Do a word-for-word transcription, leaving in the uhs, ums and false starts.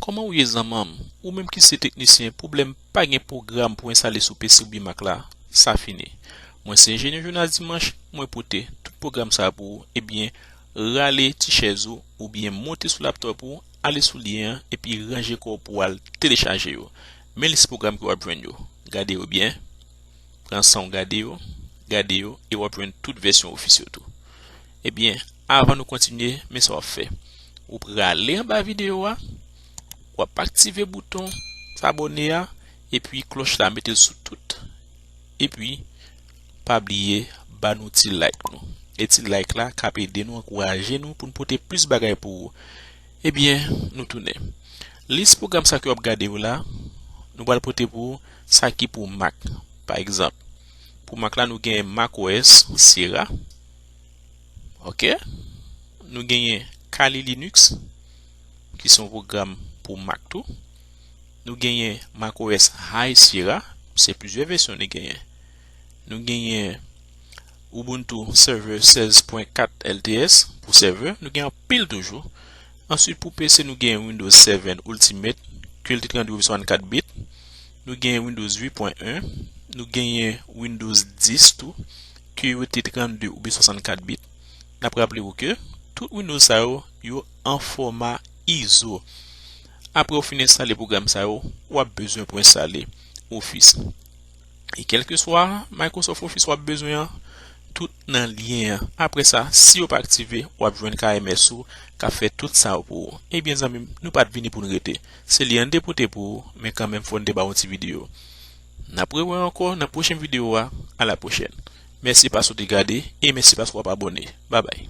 Kòman w ye zanmanm? Ou menm ki se teknisyen, pwoblèm pa gen pwogram pou enstale sou P C oubyen Mac la, sa fini. Mwen se enjenyè Jonas Dimanche, mwen pote tout pwogram sa pou ou, ebyen, rale ti chèz ou, oubyen monte sou laptòp ou, ale sou lyen an, epi ranje kò w pou w al telechaje yo. Men lis pwogram ke w ap jwenn yo. Gade yo byen, pran san w gade yo, gade yo, e w ap jwenn tout vèsyon ofis yo tou. Ebyen, avan nou kontinye, men sa w ap fè. Ou prale anba videyo a, w ap aktive bouton abòne a, epi klòch la, mete l sou tout. Epi, pa bliye ba nou ti like nou. E ti like la k ap ede nou, ankouraje nou pou n pote plis bagay pou ou. Ebyen, nou tounen. Lis pwogram sa ke w ap gade yo la, nou pral pote pou ou sa ki pou Mac. Pa egzanp, pou Mac la, nou gen macOS Sierra. Ok. Nou genyen Kali Linux, ki se yon pwogram pou Mac tou. Nou genyen macOS High Sierra, se plizyè vèsyon nou genyen. Nou genyen Ubuntu Server sèz pwen kat L T S pou sèvè, nou gen anpil toujou. Answit, pou P C, nou gen Windows sèt Ultimate, Q L T trannde oubyen swasannkat bit. Nou gen Windows uit pwen en. Nou genyen Windows dis tou, Q U T trannde oubyen swasannkat bit. N ap raple w ke tout Windows sa yo, yo an fòma I S O. Apre w fin enstale pwogram sa yo, w ap bezwen pou enstale Office. E kèlkeswa Microsoft Office w ap bezwen an, tout nan lyen an. Apre sa, si yo pa aktive, w ap jwenn K M S ou k ap fè tout sa yo pou ou. Ebyen, zanmi m, nou pa t vini pou n rete. Se li an n te pote pou ou, men kanmenm, fò n te ba w yon ti videyo. N ap rewè ankò nan pwochen videyo a. A la pwochèn. Mèsi paske w te gade, e mèsi paske w ap abòne. Babay.